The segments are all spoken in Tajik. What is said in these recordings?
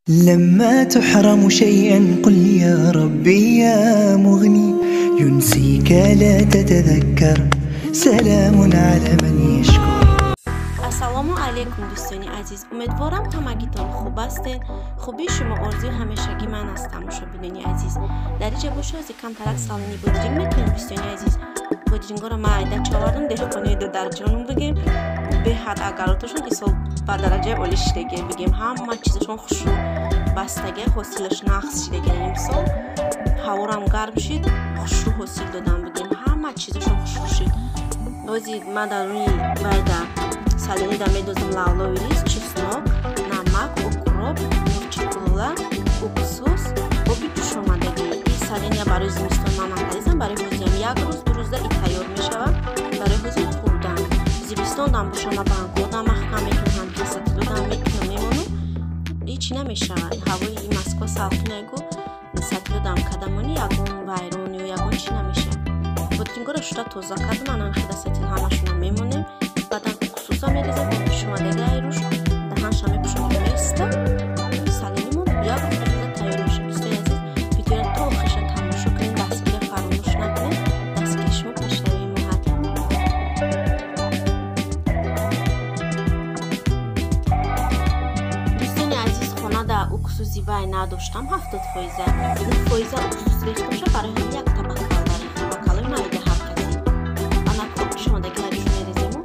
لما تحرم شيئا قل يا ربي يا مغني ينسيك لا تتذكر سلام على من يشكر. Ассалому алайкум, дӯстони азиз, умедворам ҳамагитон хуб ҳастед. Хубии шумо орзуи ҳамешагӣ ман аст, тамошобинони азиз. Дар инҷа бошад камтарак салони бодринг мекунем, дӯстони азиз. Бодрингоро ман айда човардам, деҳқонои додарҷонум бигем, беҳад агароташон исол ба дараҷаи олӣ шидаге бигем, ҳама чизашон хушрӯ бастаге, ҳосилаш нақс шидаге. Имсол ҳаворам гарм шид, хушрӯ ҳосил додам бигем, ҳама чизашон хушрӯ шид. Ози ман дар рӯи вайда соленида медозам лавлови рис, чеснок, намак, укроп, мурчи кулула, уксус, оби ҷӯшомадагӣ. Ин соления барои зимистон ман махаризам, барои ҳозиям як рӯз ду рӯзда и тайёр мешавад барои ҳозир хӯрдан. Зимистон дам боша ма банкодам маҳкам мекунам, ҳамки сатилодам мекунам, мемонам, ҳеҷ намешавад. Ҳавои ин Москва салқинайгу сатилодам кадамони ягон вайрон ё ягон чӣ намешавад. Бодрингоро шуда тоза кардам, анам хеда сатил ҳамашона мемонем. Баъдан уксуса мерезем, оби ҷӯшомадаги айрӯш даҳанша мепӯшонем, места саленимон як рӯз ду рӯза тайёр мешавад. Дӯстони азиз, видеоро то охириша тамошо кунед, дастгирия фаромӯш накунед, дастгири шумо пешравии мо ҳаст. Дӯстони азиз, хонада уксуси вай надоштам, 70%, 9% уксус рехтамша, барои ҳамин як табакал дарехтам, бакалои майда ҳар қаси. Анак оби ҷӯшомадаги айрӯш мерезему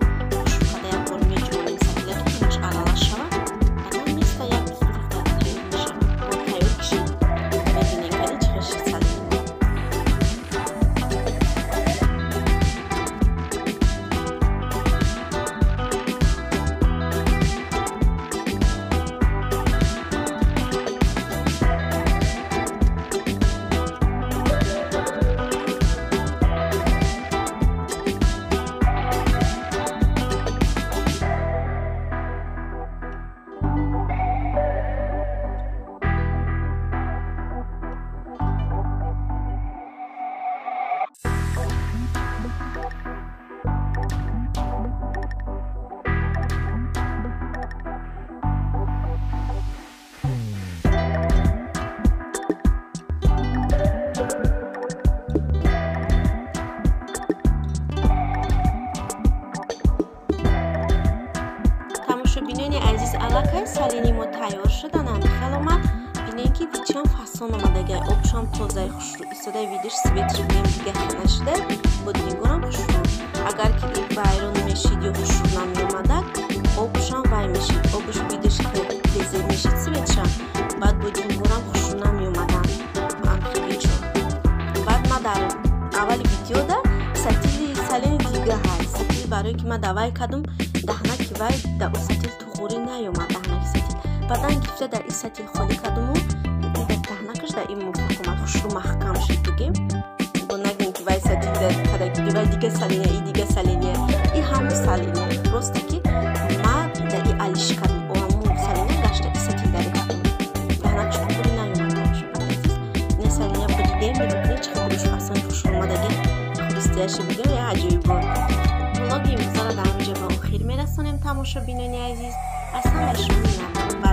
Тамошобинони азиз, аллакай салени мо тайёр шуданам хел омад. Бинем ки вичам фасон омадагай, обшам тозаи хушрӯ истодаи, видиш светш бигем дига хел нашуда, бодрингорам хушрӯ. Агар ки ин вайрон мешид ё хушрӯ намеомадак, обшам вай мешид, обш видиш безеб мешид светшам, баъд бодрингорам хушрӯ намеомадан амхеличо. Баъд ма дар аввали видеода сатили салени дига ҳаст, сатил барое ки ма давай кардум, даҳнаки вай да о сатил туғурӣ наёмад, даҳнаки сатил. Баъдан гирифта дар ин сатил холӣ кардуму даҳнакаш дар ин мувофиқ омад, хушрӯ маҳкам шуд бигем. Бо нагӯем ки вай сатил кадаги вай дига саления, и дига саления, и ҳамун саления. Просто ки ма дар и алиш кардум, о ҳамун саления гашта и сатил дарехтум, даҳнакаш туғурӣ наёмад. Тамошобинони азиз, ина саления буридем, мебинед чӣ хел буриш фасони хушрӯ омадаги, хурустияшо бигем, я аҷоибот. Влоги имрӯзаро дар ҳаминҷо ба охир мерасонем, тамошобинони азиз. Аз ҳамаи шумо миннатдорам.